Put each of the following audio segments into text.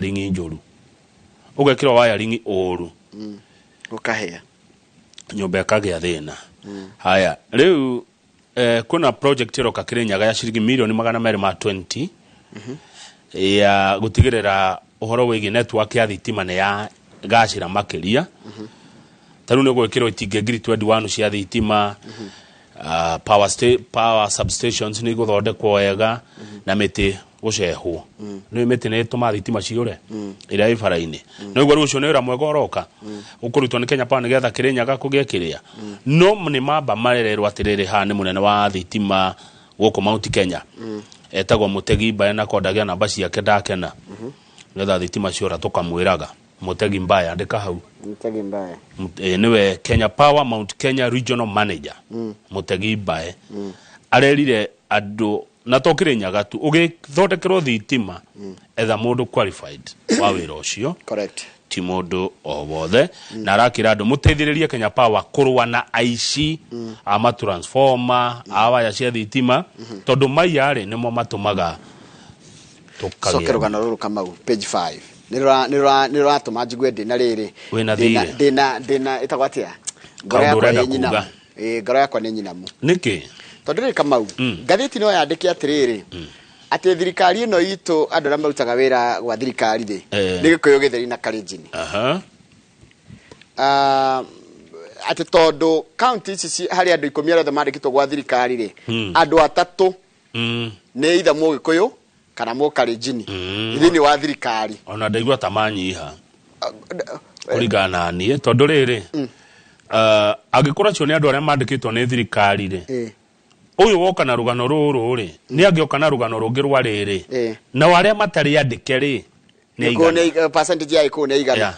Wiring njũru, ũgekĩrwo wiring ũru, Gũkahĩa. Nyũmba ĩkagĩa thĩna. Haya, rĩu kwĩna project ĩroka Kĩrĩnyaga ya ciringi mirioni 220 ya gũtigĩrĩra ũhoro wĩgiĩ network ya thitima nĩ ya gacĩra makĩria. Ta rĩu nĩ gwĩkĩrwo itingĩ 21,000 cia thitima, power substations nĩ igũthondekwo wega na mĩtĩ gũcehwo. Nĩ mĩtĩ nĩ ĩtũmaga thitima ciũre ĩrĩa ĩ bara-inĩ. Nĩguo rĩu ũcio nĩ wĩra mwega ũroka ũkũrutwo nĩ Kenya Power nĩgetha Kĩrĩnyaga kũgĩe kĩrĩa. No nĩ mamba marererwo atĩrĩrĩ, haha nĩ mũnene wa thitima gũkũ Mount Kenya etagwo Mũtegi Mbaya, na kondagia namba ciake ndakena nĩgetha thitima ciora tũkamwĩraga. Mũtegi Mbaya, andĩka hau. Mtegi Mbaya. Nĩwe Kenya Power Mount Kenya Regional Manager. Mũtegi Mbae arerire andũ na to Kĩrĩnyaga tu, ũgĩthondekerwo thitima etha mũndũ qualified wa wĩra ũcio, ti mũndũ o wothe. Na arakĩra andũ mũteithĩrĩrie Kenya Power kũrũa na aici a matransformer, a waya cia thitima, tondũ maiya rĩ nĩmo matũmaga Coke. Tũkagĩa Rũgano rũrũ, Kamau, page 5 nĩ rũratũma njigue ndĩna rĩrĩ. Wĩna Ndĩna- thirĩ. Ndĩna ĩtagwo atĩa, ngoro Kaũndũ yakwa ũrenda ĩ nyinamu. kuga. Ĩ, ngoro yakwa nĩ nyinamu. Nĩkĩ? Tondũ rĩrĩ, Kamau, ngathĩti no yandĩke atĩrĩrĩ, atĩ thirikari ĩno itũ, andũ arĩa marutaga wĩra gwa thirikari rĩ, nĩ Gĩkũyũ, Gĩtheri na Kalenjin. Atĩ tondũ kaunti ici harĩ andũ 10 arĩa othe mandĩkĩtwo gwa thirikari rĩ, andũ atatũ nĩ itha Mũgĩkũyũ kana Mũkalenjini thĩinĩ wa thirikari. Ona ndaigua ta manyiha kũringana na niĩ, tondũ rĩrĩ, angĩkorwo acio nĩ andũ arĩa mandĩkĩtwo nĩ thirikari rĩ, ũyũ woka na rũgano rũrũ rĩ, nĩ angĩoka na rũgano rũngĩ rwa rĩrĩ, nao arĩa matarĩ andĩke rĩ, nĩ Gĩkũyũ aigana? Percentage ya Gĩkũyũ nĩ aigana?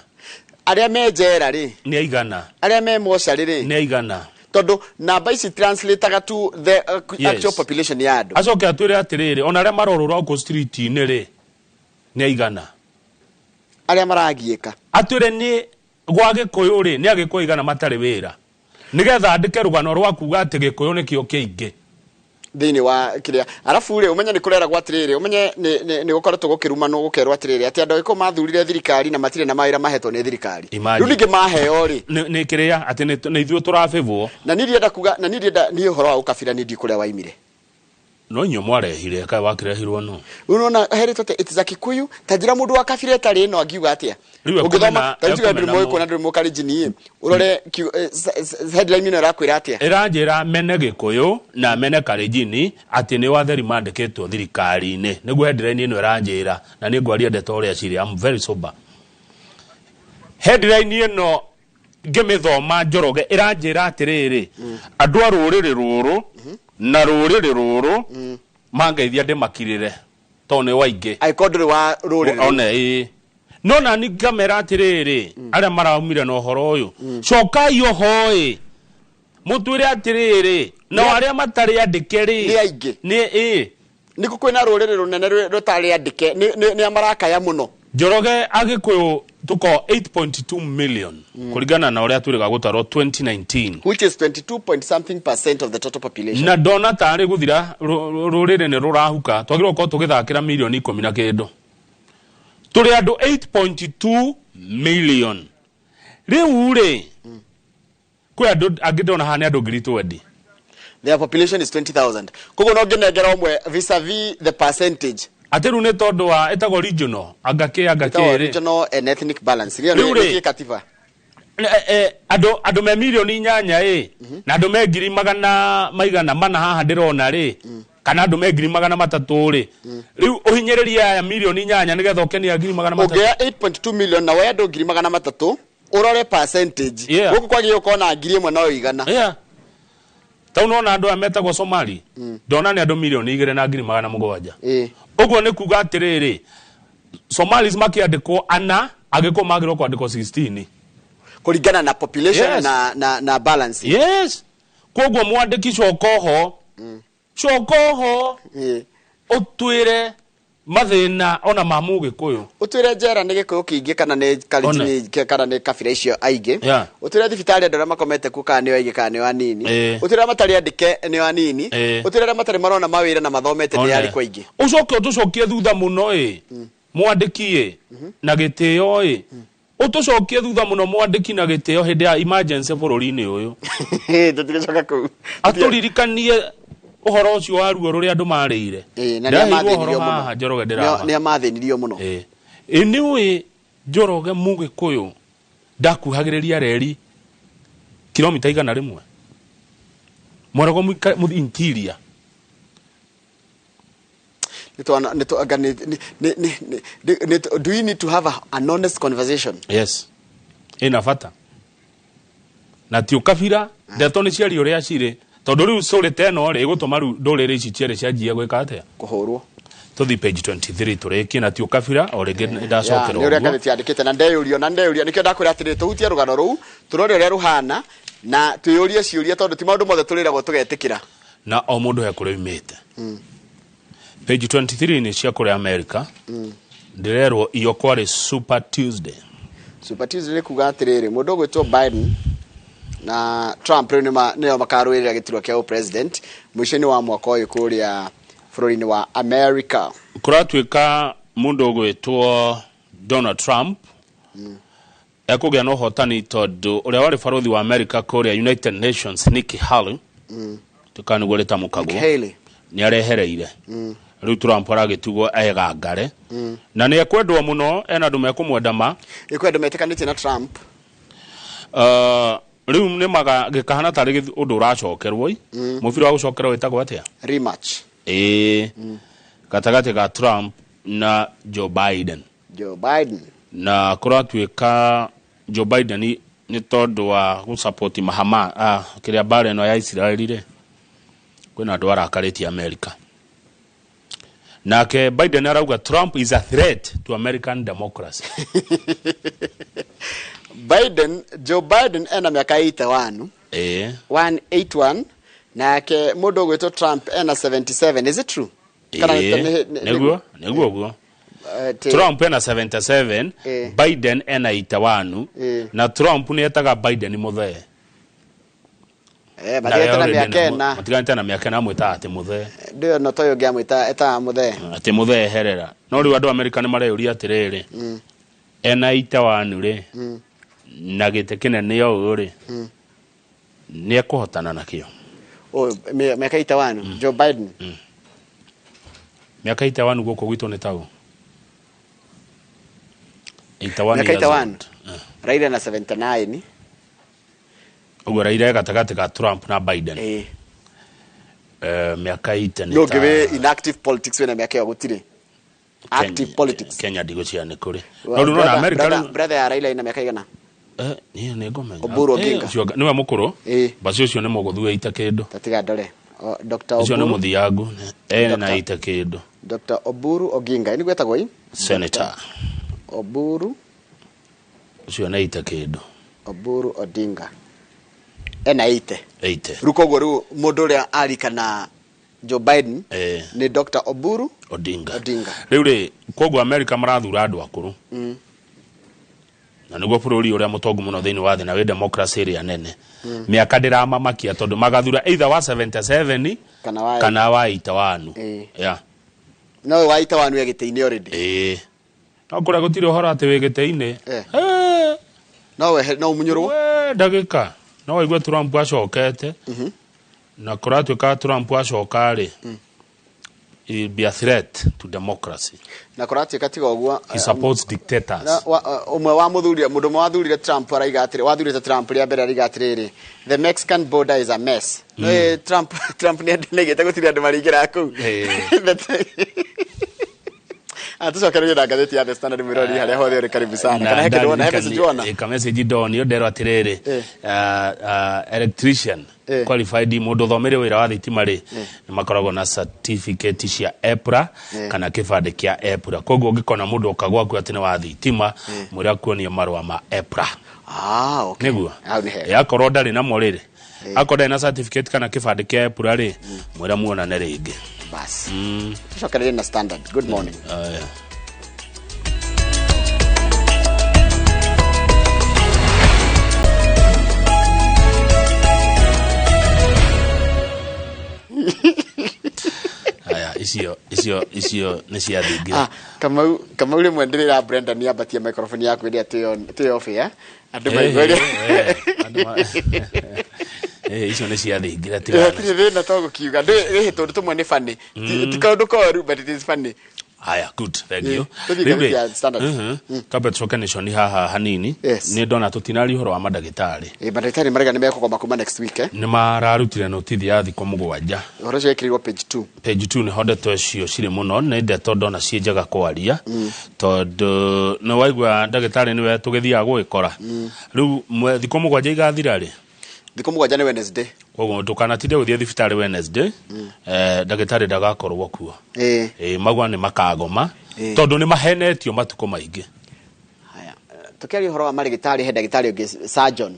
Arĩa me njera rĩ? Nĩ aigana? Arĩa me mocarĩ rĩ? Nĩ aigana? Tondũ namba ici translataga to the actual population ya andũ. Acoke atwĩre atĩrĩrĩ, ona arĩa marorũra gũkũ street-inĩ rĩ, nĩ aigana? Arĩa maragiĩka. Atwĩre nĩ gwa Gĩkũyũ rĩ, nĩ Agĩkũyũ aigana matarĩ wĩra, nĩgetha andĩke rũgano rwa kuga atĩ Gĩkũyũ nĩkĩo kĩingĩ. Thĩinĩ wa kĩrĩa arabu rĩ, ũmenye nĩ kũreragwo atĩrĩrĩ, ũmenye nĩ gũkoretwo gũkĩrumanwo, gũkerwo atĩrĩrĩ, atĩ andũ Agĩkũyũ mathurire thirikari na matirĩ na mawĩra mahetwo nĩ thirikari. Imagine. Rĩu ningĩ maheo rĩ, Nĩ kĩrĩa atĩ nĩ ithuĩ tũrabĩbwo. Na niĩ ndienda kuga, na niĩ ndienda, niĩ ũhoro wa ũkabira niĩ ndiũĩ kũrĩa waimire. No inyuĩ mwarehire, kaĩ wakĩrehirwo no Rĩu nona heritwo atĩ it is a Kikuyu. Ta njĩra, mũndũ wa kabira ĩtarĩ ĩno angiuga atĩa? Rĩu Ũngĩthoma ta rĩu tuge ndũrĩ ekumena Mũgĩkũyũ na ndũrĩ Mũkalenjini ĩ, ũrore headline ĩno ĩrakwĩra atĩa? Ĩranjĩra mene Gĩkũyũ na mene Kalenjini atĩ nĩ watheri mandĩkĩtwo thirikari-inĩ, nĩguo headline ĩno ĩranjĩra. Na nĩ ngwaria ndeto ũrĩa cirĩ. I'm very sober. Headline ĩno ngĩmĩthoma, Njoroge, ĩranjĩra atĩrĩrĩ, andũ a rũrĩrĩ rũrũ na rũrĩrĩ rũrũ mangeithia ndĩmakirĩre tondũ nĩ waingĩ. Angĩkorwo ndũrĩ wa rũrĩrĩ rũu. One ĩĩ, no nani ngamera atĩrĩrĩ, arĩa maraumire na ũhoro ũyũ, cokai oho ĩ mũtwĩre atĩrĩrĩ, nao arĩa matarĩ andĩke rĩ, Nĩ aingĩ. Nĩ ĩĩ. Nĩkũ kwĩna rũrĩrĩ rũnene rũtarĩ andĩke nĩ a marakaya mũno? Njoroge, Agĩkũyũ tuko 8.2 million kũringana na ũrĩa twĩrĩga gũtarwo 2019, which is 22 point something percent of the total population. Na ndona tarĩ gũthira rũrĩrĩ nĩ rũrahuka. Twagĩrĩirwo gũkorwo tũgĩthakĩra mirioni 10 na kĩndũ, tũrĩ andũ 8.2 million. Rĩu rĩ, kwĩ andũ angĩ ndona haha nĩ andũ 20,000. Their population is 20,000, koguo no ngĩnengera ũmwe vis-a-vis the percentage. Atĩ rĩu nĩ tondũ wa ĩtagwo regional anga kĩ anga Ĩtagwo kĩ rĩ. Regional and ethnic balance. Ĩyo Rĩu nĩ rĩ. nĩ katiba. Andũ me mirioni 8 ĩ, na andũ me ngiri magana maigana mana haha ndĩrona rĩ, kana andũ me 300,000 rĩ, rĩu ũhinyĩrĩrie aya mirioni 8 nĩgetha ũkenia 300,000. Ũngĩoya 8.2 million na woe andũ 300,000, ũrore percentage, gũkũ kwagĩrĩire gũkorwo na 1,000 no 100. Yeah. Tau nona andũ aya metagwo Somali, ndona nĩ andũ 2,700,000. Ũguo nĩ kuga atĩrĩrĩ, Somalis makĩandĩkwo ana, angĩkorwo magĩrĩirwo kwandĩkwo 16. Kũringana na population na balance. Yes, koguo mwandĩki, coka oho, coka oho, ũtwĩre mathĩna ona ma Mũgĩkũyũ. Ũtwĩre njera nĩ Gĩkũyũ kĩingĩ kana nĩ Kalenjin kana nĩ kabira icio aingĩ. Ũtwĩre thibitarĩ andũ arĩa makomete kuo kana nĩo aingĩ kana nĩo anini. Ũtwĩre arĩa matarĩ andĩke nĩo anini. Ũtwĩre arĩa matarĩ marona mawĩra na mathomete nĩ arĩkũ aingĩ. Ũcoke ũtũcokie thutha mũno ĩ. Mwandĩki ĩ na gĩtĩo ĩ, ũtũcokie thutha mũno mwandĩki na gĩtĩo hĩndĩ ya emergency bũrũri-inĩ ũyũ. Tũtigacoka kũu. Atũririkanie ũhoro ũcio wa ruo rũrĩa andũ marĩire. Ĩĩ, na nĩ Ndĩraheirwo amathĩnirio ũhoro mũno. haha Njoroge ndĩrama. Nĩ amathĩnirio mũno. Ĩĩ. Ĩ nĩ ũĩ Njoroge Mũgĩkũyũ ndakuhagĩrĩria reri kilomita 100. Mwarago mũthi interior. Nĩ anga nĩ do we need to have an honest conversation? Yes. Ĩna bata. Na ti ũkabira, ndeto nĩ ciario ũrĩa cirĩ. Tondũ rĩu story ta ĩno rĩ, ĩgũtũma rĩu ndũrĩrĩ ici cierĩ cianjie gwĩka atĩa? Kũhũrwo. Tũthiĩ page 23 tũrĩkie na ti ũkabira o rĩngĩ nĩ ndacokera Nĩ ũrĩa ũguo. ngathĩti yandĩkĩte na ndeyũria na ndeyũria nĩkĩo ndakwĩra atĩrĩrĩ, tũhutie rũgano rũu, tũrore ũrĩa rũhana na twĩyũrie ciũria, tondũ ti maũndũ mothe tũrĩragwo tũgetĩkĩra. Na o mũndũ he kũrĩa oimĩte. Page 23 nĩ cia kũrĩa America. Ndĩrerwo iyo kwarĩ Super Tuesday. Super Tuesday nĩ kuga atĩrĩrĩ, mũndũ ũgwĩtwo Biden na Trump rĩu nĩo makarũĩrĩra gĩturwa kĩa president mũico-inĩ wa mwaka ũyũ kũrĩa bũrũri-inĩ wa America. Kũratuĩka mũndũ ũgwĩtwo Donald Trump ekũgĩa na ũhotani, tondũ ũrĩa warĩ barũthi wa America kũrĩa United Nations, Nikki Haley, tuĩka nĩguo rĩtamũkagwo, Haley. Nĩ arehereire. Rĩu Trump aragĩtigwo egangare na nĩ ekwendwo mũno, ena andũ mekũmwenda ma. Ĩkwĩ andũ metĩkanĩtie na Trump. Rĩu nĩ maga gĩkahana tarĩ ũndũ ũracokerwo ĩ. Mũbira wa gũcokerwo wĩtagwo atĩa? Rematch. Ĩĩ, gatagatĩ ga Trump na Joe Biden. Joe Biden. Na kũratuĩka Joe Biden nĩ tondũ wa gũsapoti mahama kĩrĩa mbara ĩno ya Israeli rĩ, kwĩna andũ arakarĩtie America. Nake Biden arauga Trump is a threat to American democracy. Biden, Joe Biden ena mĩaka 81. 181, nake mũndũ ũgwĩtwo Trump ena 77. Is it true? Kana Nĩguo ũguo. Trump ena 77. Biden ena 81. Na Trump nĩ etaga Biden mũthee. Mathiĩte na mĩaka ĩna. Matiganĩte na mĩaka ĩna, amwĩtaga atĩ mũthee. Ndĩyo no toyũ ũngĩ amwĩta etaga mũthee. Atĩ mũthee herera. No rĩu andũ Amerika nĩ mareyũria atĩrĩrĩ, ena 81 rĩ, na gĩtĩ kĩnene ũũ rĩ, nĩ ekũhotana nakĩo? Oh, mĩaka 81 Joe Biden. Mĩaka 81 gũkũ gwitũ nĩ taũ 81 Mĩaka years 81. old. Raila na 79. Ũguo Raila e gatagatĩ ka Trump na Biden. Mĩaka 80 nĩ No ta ngĩwĩ in active politics wĩna mĩaka ĩyo gũtirĩ active politics. Kenya ndigũcia nĩ kũrĩ, no rĩu nona America rĩu Brother ya Raila ina mĩaka igana? Niĩ nĩ ngũmenya. Oburu Oginga. Ũcio nĩwe mũkũrũ. Basi ũcio nĩ mũgũthu eita kĩndũ. Tatiga ndore. O, Dr. Ũcio nĩ Oburu. mũthiangu ena Dr. ita kĩndũ. Dr. Oburu Oginga nĩ gwetagwo ĩ? Senator. Oburu. Ũcio nĩ ita kĩndũ. Oburu Odinga ena 80. 80. Rĩu koguo rĩu mũndũ ũrĩa arikana Joe Biden nĩ Dr. Oburu Odinga. Odinga. Rĩu rĩ, koguo America marathura andũ akũrũ na nĩguo bũrũri ũrĩa mũtongu mũno thĩinĩ wa thĩ na wĩ democracy ĩrĩa nene. Mĩaka ndĩramamakia, tondũ magathura either wa 77 kana wa kana wa 81. Yeah. No wa 81 e gĩtĩ-inĩ already. Ĩĩ, no kũrĩa gũtirĩ ũhoro atĩ wĩ gĩtĩ-inĩ. No wehe no umunyũrwo. We ndagĩka no waigue Trump acokete, na kũratuĩka Trump acoka rĩ, he be a threat to democracy. Na kũratuĩka tiga ũguo, He supports dictators. Na, ũmwe wa mũthuri, mũndũ ũmwe wathurire Trump araiga atĩrĩ, wathurĩte Trump rĩa mbere araiga atĩrĩrĩ, "The Mexican border is a mess." No Trump nĩ nĩgĩte gũtirĩ andũ marĩingĩraga kũu. Tucokererie na ngathĩti ya The Standard, mwĩrori harĩa hothe ũrĩ, karibu sana. Kana he kĩndũ wona, he message wona? Ka message ndonio, nderwo atĩrĩrĩ, electrician qualified, mũndũ ũthomeire wĩra wa thitima rĩ, nĩ makoragwo na certificate cia EPRA kana kĩbandĩ kĩa EPRA. Koguo ũngĩkona mũndũ oka gwaku atĩ nĩ wa thitima, mwĩre akuonie marũa ma EPRA. Ah, okay. Nĩguo. Hau nĩ hega. Akorwo ndarĩ namo rĩrĩ, akorwo ndarĩ na certificate kana kĩbandĩ kĩa EPRA rĩ, mwĩre muonane rĩngĩ. Bas, tucokererie na Standard. Good morning. Aya. Aya, ici. Icio icio icio nĩ ciathingira. Ah, Kamau, Kamau, rĩmwe ndĩrĩra Brenda nĩ ambatie microphone yaku ĩrĩa twĩ off air andũ maigue ũrĩa. Icio nĩ ciathingira. Hatirĩ thĩna, to gũkiuga ndĩ tũndũ tũmwe nĩ funny. Ti kaũndũ koru, but it is funny. Haya, good, thank you. Tũthiĩ Rĩu rĩ, ngathĩti ya Standard. Kambe tũcoke Nation haha hanini. Yes. Nĩ ndona tũtinaria ũhoro wa mandagĩtarĩ. Mandagĩtarĩ marega nĩ mekũgoma kuma next week, eh? Nĩ mararutire notithi ya thikũ 7. Ũhoro ũcio wekĩrirwo page 2. Page 2 nĩho ndeto icio cirĩ mũno. Nĩ ndeto ndona ciĩ njega kwaria, tondũ nĩ waigua ndagĩtarĩ nĩwe tũgĩthiaga gũgĩkora rĩu thikũ 7 igathira rĩ? Thikũ 7 nĩ Wednesday. Koguo ndũkanatinde gũthiĩ thibitarĩ Wednesday, ndagĩtarĩ ndagakorwo kuo. Maugua nĩ makagoma tondũ nĩ mahenetio matukũ maingĩ. Haya, tũkĩaria ũhoro wa marĩgĩtarĩ, he ndagĩtarĩ ũngĩ surgeon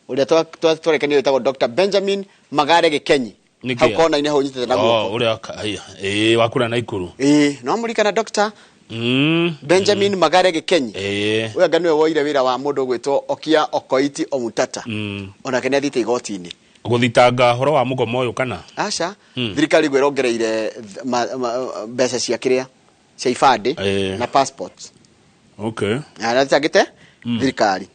ũrĩa twarekania wĩtagwo Dr. Benjamin Magare Gĩkenyi. Nĩkĩ? Hau kona-inĩ hau nyitĩte na guoko. Oh, ũrĩa haya, wakura na ikuru. No mũrikana Dr. Benjamin Magare Gĩkenyi? Ũyũ anga nĩwe woire wĩra wa mũndũ ũgwĩtwo Okia Okoiti Omutata. Onake nĩ athiĩte igoti-inĩ. Gũthitanga ũhoro wa mũgomo ũyũ kana? Aca, thirikari iguo ĩrongereire mbeca cia kĩrĩa cia ibandĩ na passport. Na athitangĩte thirikari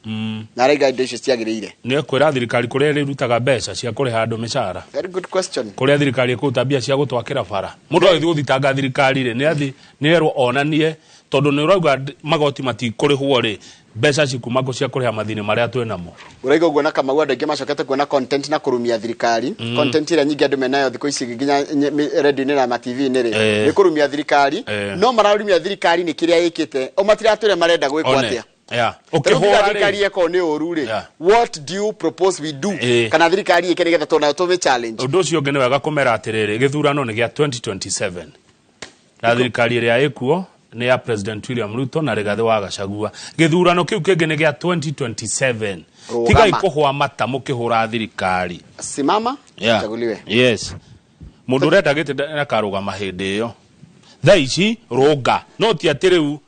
na araiga indo icio ciagĩrĩire. Nĩ ekwĩra thirikari kũrĩa ĩrĩrutaga mbeca cia kũrĩha andũ mĩcara? Very good question. Kũrĩa thirikari ĩkũruta mbia cia gũtwakĩra bara? Mũndũ agĩthiĩ gũthitanga thirikari rĩ, nĩ athi nĩ erwo onanie, tondũ nĩ ũrauga magoti matikũrĩhwo rĩ, mbeca cikuma kũ cia kũrĩha mathirĩ marĩa twĩ namo? Ũraiga ũguo na Kamau, andũ aingĩ macokete kuona content na kũrumia thirikari. Content ĩrĩa nyingĩ andũ menayo thikũ ici nginya radio-inĩ na ma TV-inĩ rĩ, nĩ kũrumia thirikari. No mararumia thirikari nĩ kĩrĩa ĩkĩte, o matiratwĩra marenda gwĩkwo One. atĩa. Yeah. Ũkĩhũra Ũkĩhũra thirikari rĩ ĩkorwo nĩ ũru rĩ, what do you propose we do? Kana thirikari ĩke nĩgetha tuonayo tũmĩ challenge? Ũndũ ũcio ũngĩ nĩ wega kũmera atĩrĩrĩ, gĩthurano nĩ gĩa 2027 na thirikari ĩrĩa ĩkuo nĩ ya President William Ruto na Rigathĩ wa Gachagua. Gĩthurano kĩu kĩngĩ nĩ gĩa 2027. Rũgama. Tigai kũhũa mata mũkĩhũra thirikari. Simama, chaguliwe. Yes, mũndũ ũrenda gĩtĩ ndakarũgama hĩndĩ ĩyo. Thaa ici rũnga, no ti atĩ rĩu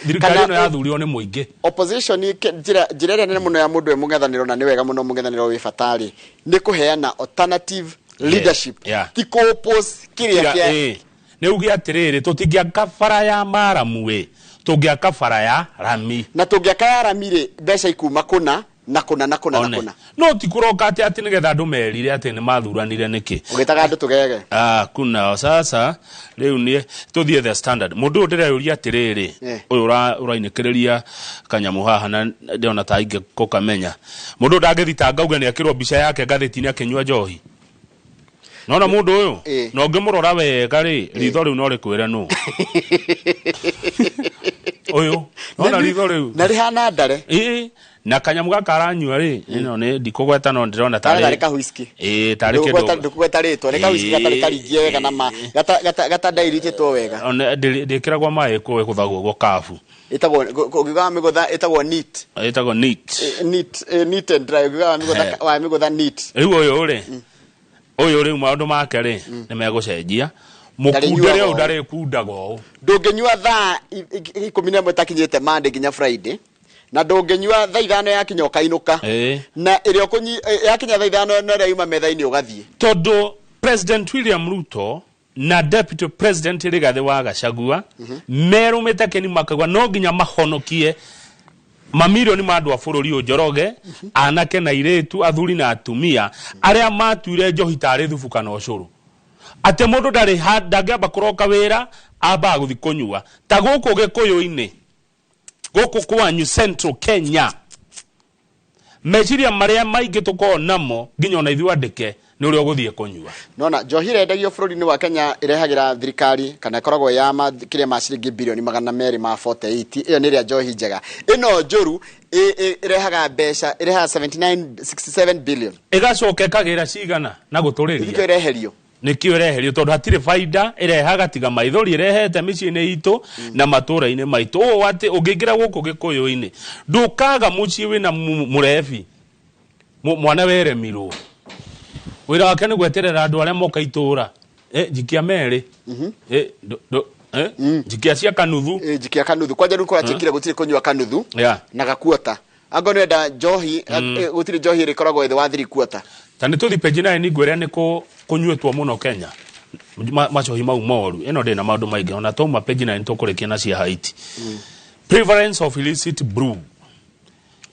thirikari ĩno yathurirwo nĩ mũingĩ. Opposition njĩra ĩrĩa nene mũno ya mũndũ wĩ mũng'ethanĩro, na nĩ wega mũno mũng'ethanĩro wĩ bata rĩ, nĩ kũheana alternative leadership, ti kũ-oppose kĩrĩa kĩa. Nĩ uge atĩrĩrĩ, tũtingĩaka bara ya maramu ĩ, tũngĩaka bara ya rami. Na tũngĩaka ya rami rĩ, mbeca ikuma kũna na kũna na kũna na One. kũna. No ti kũroka atĩ nĩgetha andũ merire atĩ nĩ mathuranire nĩkĩ. Ũgĩtaga andũ tũgege. Ah, kuna sasa rĩu nĩ tũthiĩ The Standard. Mũndũ ũyũ ndĩreyũria atĩrĩrĩ, ũyũ ũrainĩkĩrĩria kanyamũ haha na ndĩrona ta ingĩ kũkamenya, mũndũ ũyũ ndangĩthitanga uge nĩ akĩrwo mbica yake ngathĩti-inĩ akĩnyua njohi. Nona mũndũ ũyũ, na ũngĩmũrora wega rĩ, ritho rĩu no rĩkwĩre nũ ũyũ. Nona ritho rĩu? Na rĩhana ndare. Ĩĩ, na kanyamũ gaka aranyua rĩ, ĩno nĩ ndikũgweta, no ndĩrona tarĩ tarĩ ka whisky. Ĩĩ, tarĩ kĩndũ. Ndũkũgweta rĩtwa, nĩ ka whisky gatarĩ karingie wega na ma gata ndairitĩtwo wega. Ona ndĩkĩragwo maĩ kũ ĩgũthagwo ũguo kabu. Ĩtagwo, ũngiuga wa mĩgũtha, ĩtagwo neat. Ĩtagwo neat. Neat, neat and dry. Ũngiuga wa mĩgũtha, wa mĩgũtha neat. Rĩu ũyũ rĩ, ũyũ rĩu maũndũ make rĩ nĩ megũcenjia mũkundĩre. Ndarĩnyuaga Ũyũ ũũ. ndarĩkundaga ũũ. Ndũngĩnyua thaa 11 ĩtakinyĩte Monday nginya Friday, na ndũngĩnyua thaa 5 yakinya ũkainũka. Na ĩrĩa yakinya thaa 5 na ĩrĩa yuma metha-inĩ ũgathiĩ. Tondũ President William Ruto na Deputy President Rigathĩ wa Gachagua merũmĩte kĩni, makauga no nginya mahonokie mamirioni ma andũ a bũrũri ũyũ Njoroge, anake na airĩtu, athuri na atumia arĩa matuire njohi tarĩ thubu kana ũcũrũ, atĩ mũndũ ndarĩ ndangĩamba kũroka wĩra, ambaga gũthiĩ kũnyua. Ta gũkũ Gĩkũyũ-inĩ, gũkũ kwanyu Central Kenya, meciria marĩa maingĩ tũkoragwo namo nginya ona ithuĩ andĩke nĩ ũrĩa ũgũthiĩ kũnyua. Nona njohi ĩrĩa ĩendagio bũrũri-inĩ wa Kenya ĩrehagĩra thirikari kana ĩkoragwo ya kĩrĩa ma ciringi birioni 248. Ĩyo nĩ ĩrĩa njohi njega. Ĩno njũru ĩrehaga mbeca, ĩrehaga 79 67 billion. Ĩgacoka ĩkagĩra cigana na Nĩkĩo gũtũrĩria. ĩreherio. Nĩkĩo ĩreherio, tondũ hatirĩ baida ĩrehaga tiga maithori ĩrehete mĩciĩ-inĩ itũ na matũra-inĩ maitũ, ũũ atĩ ũngĩingĩra gũkũ Gĩkũyũ-inĩ ndũkaga mũciĩ wĩna mũrebi, mwana weremirwo, wĩra wake nĩ gweterera andũ arĩa moka itũra, njikia merĩ, njikia cia kanuthu. Njikia kanuthu kwanja rĩu kũratuĩkire gũtirĩ kũnyua kanuthu na gakuota angorwo nĩwenda njohi, gũtirĩ njohi ĩrĩkoragwo ĩthĩ wa 3/4. Ta nĩ tũthi page 9 ngwĩre nĩ kũnyuĩtwo mũno Kenya. Macohi mau moru ĩno ndĩ na maũndũ maingĩ ona twauma page 9 tũkũrĩkia na cia Haiti. Prevalence of illicit brew.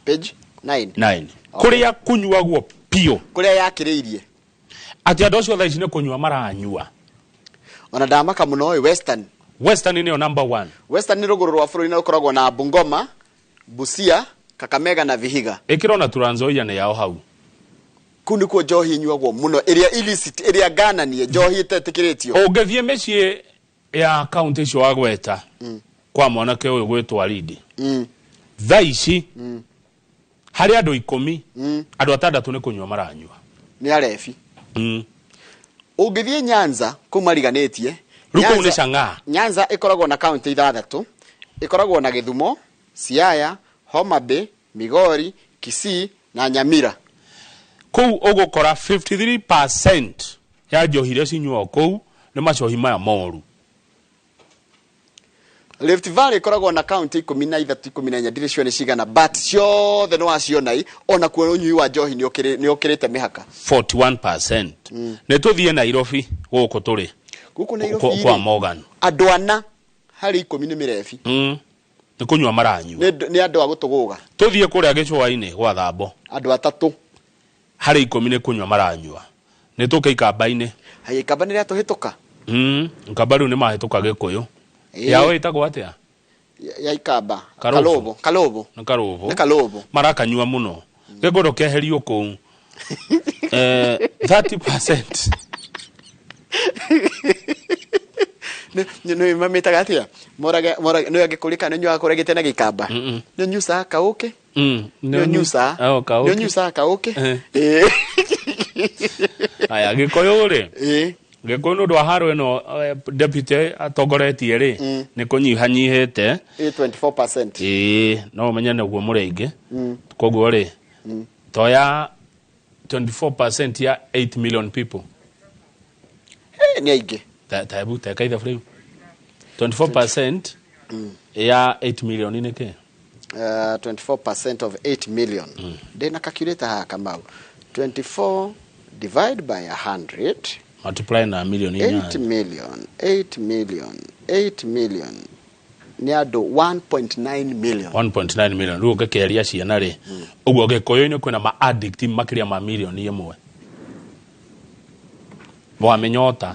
Page 9. 9, kũrĩa kunyuagwo piũ. Kũrĩa yakĩrĩirie. Atĩ andũ acio thaa ici nĩ kũnyua maranyua. Ona ndamaka mũno ĩ Western. Western nĩyo number one. Western nĩ rũgũrũ rwa bũrũri na rũkoragwo na Bungoma, Busia, Kakamega na Vihiga. Ĩkĩrwo na Trans Nzoia nĩ yao hau. Kũu nĩkuo njohi inyuagwo mũno, ĩrĩa illicit, ĩrĩa ngananie, njohi ĩtetĩkĩrĩtio. Ũngĩthiĩ mĩciĩ ya kaunti icio wagweta kwa mwanake ũyũ gwĩtwo Aridi, thaa ici harĩ andũ 10, andũ atandatũ nĩ kũnyua maranyua. Nĩ arebi. Ũngĩthiĩ Nyanza kũu mariganĩtie. Rĩu kũu nĩ Nyanza- Chang'aa. Nyanza ĩkoragwo na kaunti ithathatũ, ĩkoragwo na Gĩthumo, Siaya, Homa Bay, Migori, Kisii na Nyamira. Kũu ũgũkora 53% ya njohi iria cinyuagwo kũu nĩ macohi maya moru. Rift Valley ĩkoragwo na kaunti 13, 14, ndirĩ sure nĩ cigana, but ciothe nĩ waciona i ona kuo ũnyui wa njohi nĩ ũkĩrĩte mĩhaka. 41%. Nĩ tũthiĩ Nairobi gũkũ tũrĩ. Gũkũ Nairobi Kwa rĩ, Morgan. Andũ ana harĩ 10 nĩ mĩrebi. Nĩ kũnyua maranyua. Nĩ andũ a gũtũgũga. Tũthiĩ kũrĩa gĩcũa-inĩ gwa Thambo. Andũ atatũ harĩ 10 nĩ kũnyua maranyua. Nĩ tũke Ikamba-inĩ. Haya, Ikamba nĩ rĩatũhĩtũka. Ikamba rĩu nĩ mahĩtũka Gĩkũyũ. Ĩĩ. Yao ĩtagwo atĩa? Ya Ikamba. Karũbũ. Kalũbũ. Kalũbũ. Nĩ Karũbũ. Nĩ Kalũbũ. Marakanyua mũno. Gĩkũndũ kĩeherio kũu. 30%. Nĩ mamĩtaga atĩa? Morage morage nĩ angĩkũrĩka nĩ nyuaga kũrĩa gĩte na Gĩkamba. Nĩ nyucaga kaũkĩ. Nĩ nyucaga. Oh, kaũkĩ. Nĩ nyucaga kaũkĩ. Eh. Ĩĩ. Aya, Gĩkũyũ rĩ. Ĩĩ. Gĩkũyũ nĩ ũndũ wa haro ĩno deputy atongoretie rĩ, nĩ kũnyihanyihĩte. Ĩĩ, 24%. Ĩĩ, no ũmenye nĩguo mũrĩ aingĩ. Koguo rĩ, toya 24% ya 8 million people. Nĩ aingĩ. Ta hebu teka ithabu rĩu. 24% ya 8 million nĩ kĩ? 24% of 8 million. Ndĩna calculator haha Kamau. 24 divide by 100. Multiply na milioni 8 inyanya. million, 8 million, 8 million. Nĩ andũ 1.9 million. 1.9 million. Rĩu ũngĩkĩeria ciana rĩ, ũguo Gĩkũyũ-inĩ kwĩna ma addict makĩria ma milioni ĩmwe. Wamenya ũta.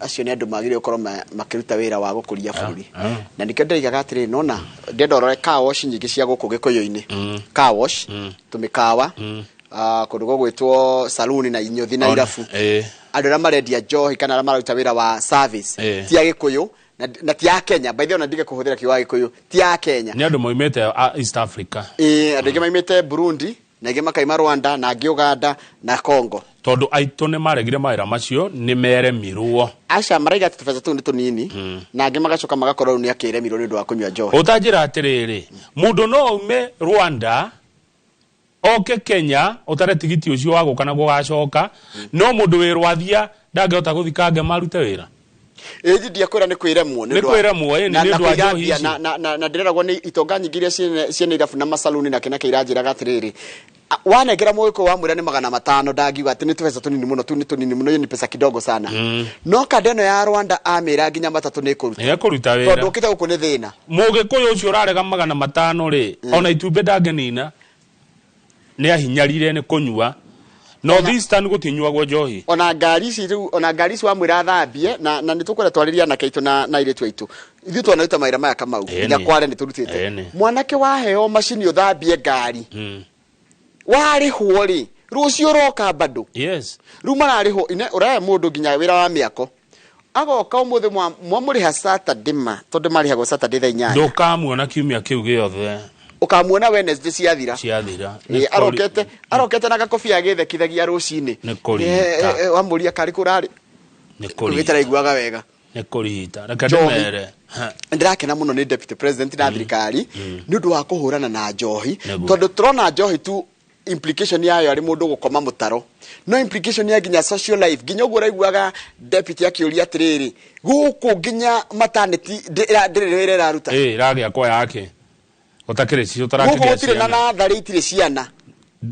Acio nĩ andũ magĩrĩirwo gũkorwo makĩruta wĩra wa gũkũria bũrũri. Ah. Na nĩkĩo ndĩroigaga atĩrĩrĩ, nona ndĩrenda ũrore car wash nyingĩ cia gũkũ Gĩkũyũ-inĩ. Car wash, tũmĩkawa, kũndũ gũgwĩtwo saluni na inyũthi na irabu. Andũ arĩa marendia njohi kana arĩa mararuta wĩra wa service ti a Gĩkũyũ na ti a Kenya. By the way, ona ndige kũhũthĩra kiugo Gĩkũyũ, ti a Kenya. Nĩ andũ moimĩte East Africa. Ĩĩ, andũ aingĩ maimĩte Burundi na aingĩ makaima Rwanda na angĩ Uganda na Congo. Tondũ aitũ nĩ maregire mawĩra macio, nĩ meremirwo. Aca, maraiga atĩ tũbeca tũu nĩ tũnini na angĩ magacoka magakorwo rĩu nĩ akĩremirwo nĩ ũndũ wa kũnyua njohi. Ũtanjĩra atĩrĩrĩ, mũndũ no aume Rwanda oke Kenya ũtare tigiti ũcio wa gũka na gũgacoka, no mũndũ wĩ Rwathia ndangĩhota gũthiĩ Kangema arute wĩra. Ĩĩ, ndiakwĩra nĩ kwĩremwo, nĩ Nĩ ũndũ wa- kwĩremwo, ĩĩ, nĩ na ũndũ wa kũiga njohi mbia, ici. na ndĩreragwo nĩ itonga nyingĩ iria ciene irabu na masaluni na kĩna iranjĩraga atĩrĩrĩ, wanengera mũgĩkũyũ wamwĩra nĩ 500 ndangiuga atĩ nĩ tũbeca tũnini mũno, tu nĩ tũnini mũno, hiyo ni pesa kidogo sana. No kanda ĩno ya Rwanda amĩra nginya matatũ nĩ ĩkũruta. Nĩ ĩkũruta Tondũ wĩra. ũkĩte gũkũ nĩ thĩna. Mũgĩkũyũ ũcio ũrarega 500 rĩ, ona itumbĩ ndangĩnina. Nĩ ahinyarire nĩ kũnyua. North Eastern gũtinyuagwo njohi. Ona ngari ici rĩu, ona ngari ici wamwĩra athambie, na nĩ tũkwenda twarĩrie anake aitũ na airĩtu aitũ. Ithuĩ twanaruta mawĩra maya Kamau, nginya Kware nĩ tũrutĩte. Mwanake waheo macini ũthambie ngari. Warĩhwo rĩ, rũciũ ũroka bado. Rĩu mararĩhwo, ine, ũrahe mũndũ nginya wĩra wa mĩako. Agoka ũmũthĩ mwamũrĩha Saturday ma, tondũ marĩhagwo Saturday thaa inyanya. Ndũkamuona kiumia kĩu gĩothe. Ũkamuona Wednesday ciathira. Ciathira. Ĩĩ, arokete na gakobia agĩthekithagia rũcinĩ. Nĩ kũrita. Wamũria karĩ kũrarĩ. Nĩ kũrita. Gĩtaraiguaga wega. Nĩ kũrita. Reke Njohi. ndĩmere. Ha. Ndĩrakena mũno nĩ deputy president na thirikari nĩ ũndũ wa kũhũrana na njohi. Nĩguo. Tondũ tũrona njohi tu implication yayo arĩ mũndũ gũkoma mũtaro, no implication ya nginya social life, nginya ũguo ũraiguaga deputy akĩũria atĩrĩrĩ, gũkũ nginya maternity ndĩrĩ wĩra ĩraruta. Ĩĩ, ĩragĩa kwa yake. Ũtakĩrĩ cio, Gũkũ ũtarakĩgĩa gũtirĩ na ciana. natharĩ itirĩ ciana.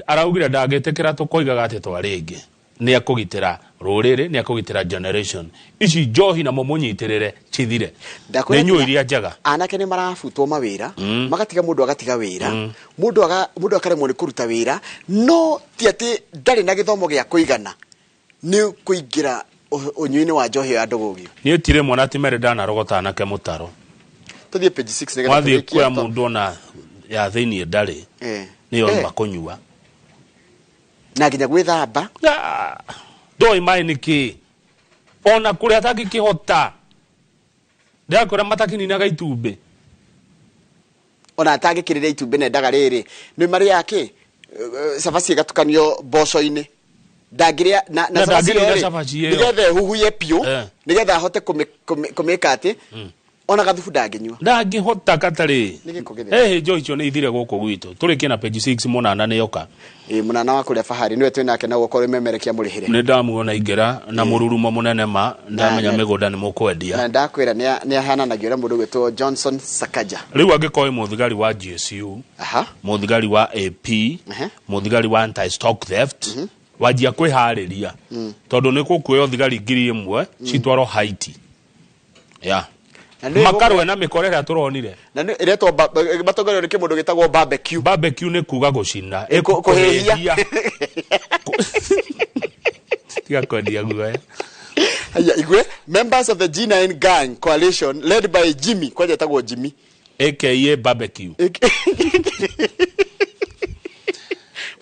Araugire ndangĩtĩkĩra tũkoigaga atĩ twarĩ ĩngĩ. Nĩ ekũgitĩra Rũrĩrĩ nĩ akũgitĩra generation ici njohi na mũmũnyitĩrĩre cithire. Ndakwĩra Nĩ nyuo atĩ iria njega. Anake nĩ marabutwo mawĩra, magatiga mũndũ agatiga wĩra, mũndũ akaremwo nĩ kũruta wĩra, no ti atĩ ndarĩ na gĩthomo gĩa kũigana nĩ kũingĩra ũnyui-inĩ wa njohi ya ndũgũgio. Niĩ tirĩ mwana ti merĩ ndanarogota anake mũtaro. Tũthiĩ page 6 nĩgetha Wathiĩ tũrĩkie kuoya mũndũ ona ya thĩiniĩ ndarĩ, nĩyo Eh. makũnyua. Na nginya gwĩthamba. Ah, ndoĩ maĩ nĩ kĩ ona kũrĩa atangĩkĩhota ndĩrakwĩra matakininaga itumbĩ. Ona atangĩkĩrĩria itumbĩ nendaga rĩrĩ nĩ marĩaga kĩ cabaci ĩgatukanio mboco-inĩ ndangĩrĩa na Na cabaci ĩyo ndangĩrĩa rĩ, cabaci ĩyo. nĩgetha ĩhuhuye piũ, nĩgetha ahote kũmĩka atĩ ona gathubu ndangĩnyua. Ndangĩhota katarĩ. Nĩ gĩko gĩtheri. Ĩhĩ njohi icio nĩ ithire gũkũ gwitũ. Tũrĩkie na page 6 mũnana nĩyoka. Ĩ mũnana wa kũrĩa fahari nĩwe twĩ nake na gũkorwo memerekia mũrĩhĩre. Nĩ ndamuona ingĩra na mũrurumo mũnene ma ndamenya mĩgũnda nĩ mũkwendia. Na ndakwĩra nĩ ahananagia ũrĩa mũndũ ũgwĩtwo Johnson Sakaja. Rĩu angĩkorwo wĩ mũthigari wa GSU, mũthigari wa AP, mũthigari wa anti stock theft, wanjia kwĩharĩria tondũ nĩ gũkuoywo thigari 1000 citwarwo Haiti ya Na nĩ makarũe na mĩkora ĩrĩa tũronire. Na nĩ ĩretwo matongorio nĩ kĩmũndũ gĩtagwo barbecue. Barbecue nĩ kuga gũcina. Kũhĩhia. Tiga kwendia guoya. Haya, igwe members of the G9 gang coalition led by Jimmy, kwanja etagwo Jimmy, aka barbecue.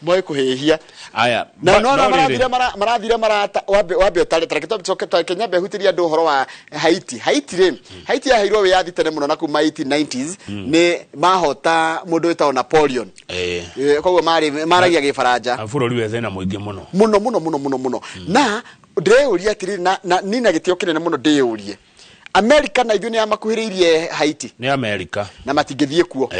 Moe kũhĩhia. Aya, na no no rĩrĩ. Marathire marata wambe ũtare tareke tũcoke tareke nyambe hutĩrie andũ ũhoro wa Haiti. Haiti rĩ, Haiti yaheirwo wĩyathi tene mũno na kuma 1890s nĩ mahota mũndũ wĩtagwo Napoleon. Koguo marĩ maragia gĩbaranja. Na bũrũri wĩ thĩna mũingĩ mũno. Mũno mũno mũno mũno mũno. Na ndĩreyũria atĩrĩrĩ, na nina gĩtĩo kĩnene mũno ndĩyũrie, America na ithuĩ nĩ yamakuhĩrĩirie Haiti? Nĩ America. Na matingĩthiĩ kuo.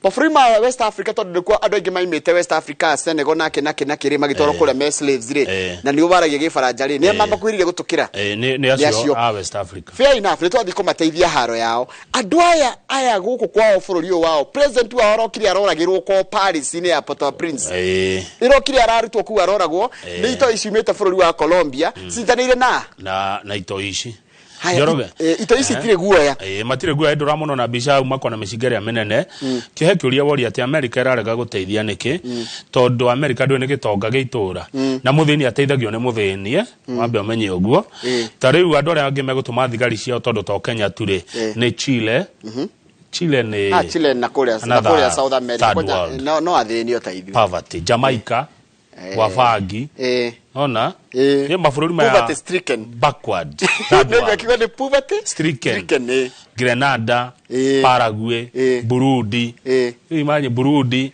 Mabũrũri ma West Africa, tondũ nĩkuo andũ aingĩ maimĩte West Africa, Senegal nake nake nake rĩ, magĩtwarwo kũrĩa me slaves rĩ, na nĩo baragia gĩbaranja rĩ, nĩ mamakuhĩrĩirie gũtũkĩra. Nĩ Nĩ acio acio. a West Africa. Fair enough, nĩ twathiĩ kũmateithia haro yao. Andũ aya gũkũ kwao bũrũri ũyũ wao, president wao arokire aroragĩrwo kwao Paris-inĩ ya Port-au-Prince. Ĩrokire ararutwo kũu aroragwo nĩ itoi ciumĩte bũrũri wa Colombia citanĩire na Na itoi ici. Haya, Njoroge. Itoi ici itirĩ guoya. Matirĩ guoya ndũramona na mbica hau makona mĩcinga ĩrĩa mĩnene. Kĩhe kĩũria woria atĩ America ĩrarega gũteithia nĩkĩ, tondũ America ndũĩ nĩ gĩtonga gĩa itũra na mũthĩni ateithagio nĩ mũthĩni, wambe ũmenye ũguo. Ta rĩu andũ arĩa angĩ megũtũma thigari ciao tondũ to Kenya tu rĩ, nĩ Chile. Chile nĩ Ah, Chile na kũrĩa na another kũrĩa South America. third Kwanja, world. no athĩni o ta ithuĩ. Poverty. Jamaica, Wabangi, ona nĩ mabũrũri maya Poverty stricken. backward third Nĩguo world. akiuga nĩ poverty Stricken. stricken. Grenada, Paraguay, Burundi. Rĩu imagine Burundi,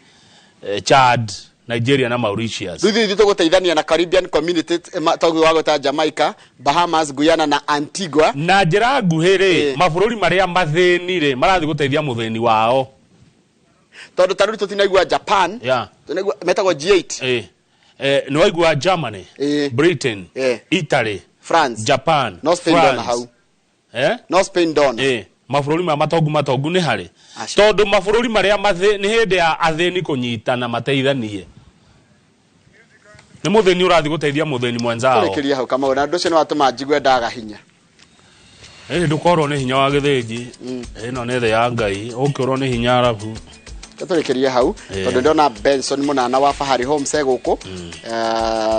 Chad, Nigeria na Mauritius. Rĩu ithuĩ tũgũteithania na Caribbean community, toguo wa gwĩta Jamaica, Bahamas, Guyana na Antigua. Na njĩra nguhĩ rĩ, mabũrũri marĩa mathĩni rĩ marathiĩ gũteithia mũthĩni wao. Tondũ ta rĩu tũtinaigua Japan, tũnaigua metagwo G8. Nĩ waigua Germany, Britain, Italy, France, Japan, no Spain France. ndona hau. No Spain ndona. Mabũrũri maya matongu matongu nĩ harĩ. Aca. Tondũ mabũrũri marĩa nĩ hĩndĩ ya athĩni kũnyitana mateithanie. Nĩ mũthĩni ũrathiĩ gũteithia mũthĩni mwenzao. Tũrĩkĩrie hau Kamau, na ũndũ ũcio nĩ watũma njigue ndaga hinya. Ndũkorwo nĩ hinya wa gĩthĩnji. Ĩno nĩ thĩ ya Ngai, ũngĩũrwo nĩ hinya arabu. Tũrĩkĩrie hau, tondũ ndĩrona Benson mũnana wa Fahari Homes e gũkũ.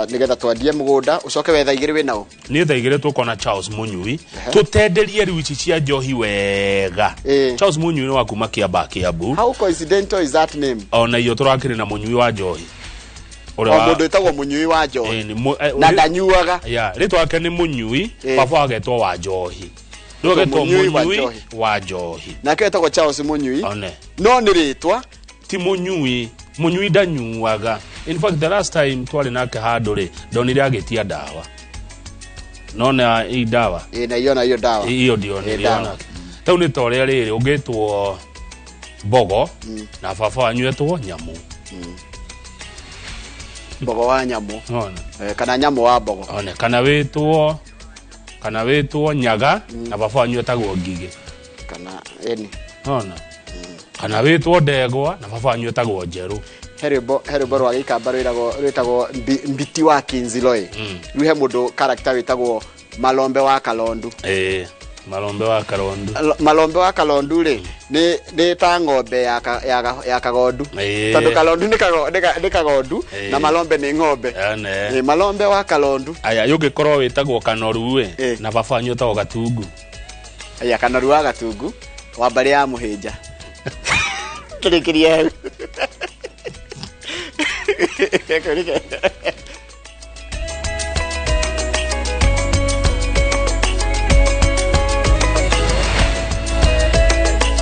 Nĩgetha twendie mũgũnda ũcoke wetha igĩrĩ wĩ nao. Niĩ thaa igĩrĩ tũkona Charles Munyui. Tũtenderie rĩu ici cia njohi wega. Charles Munyui nĩ wa kuma Kiambaa, Kiambu. How coincidental is that name? Ona iyo tũrakĩrĩ na mũnyui wa njohi. Ũrĩa O mũndũ wĩtagwo mũnyui wa njohi. Nĩ Na ndanyuaga. Ya, rĩtwa rĩake nĩ Mũnyui, baba agetwo wa njohi. Rĩu agetwo Mũnyui wa Mũnyui njohi. wa njohi. Nake wetagwo Charles Mũnyui. One. No nĩ rĩtwa. Ti Mũnyui, Mũnyui ndanyuaga. In fact, the last time twarĩ nake handũ rĩ, ndonire agĩtia ndawa. Nona i ndawa. Na iyo na iyo ndawa. Iyo ndionire Ĩ, ndawa. onake. Tau nĩ ta ũrĩa rĩrĩ ũngĩtwo Mbogo na baba wanyu etwo Nyamũ. Mbogo wa Nyamũ. Ona. Kana Nyamũ wa Mbogo. One, kana wĩtwo Nyaga na baba wanyu etagwo Ngigĩ. Kana eni. Ona. Kana wĩtwo Ndegwa na baba wanyu etagwo Njerũ. He rwĩmbo rwa gĩikamba rwĩtagwo Mbiti wa Kinziloi. Rĩu he mũndũ character wĩtagwo Malombe wa Kalondu. Malombe wa Kalondu. Malombe wa Kalondu rĩ, nĩ ta ng'ombe ya kagondu. Tondũ Kalondu nĩ kagondu na Malombe nĩ ng'ombe. Malombe wa Kalondu. Aya, yũngĩkorwo wĩtagwo Kanoru ĩ, na baba wanyu wĩtagwo Gatungu. Aya, Kanoru wa Gatungu wa mbarĩ ya Mũhĩnja. Kĩrĩkĩrie hau.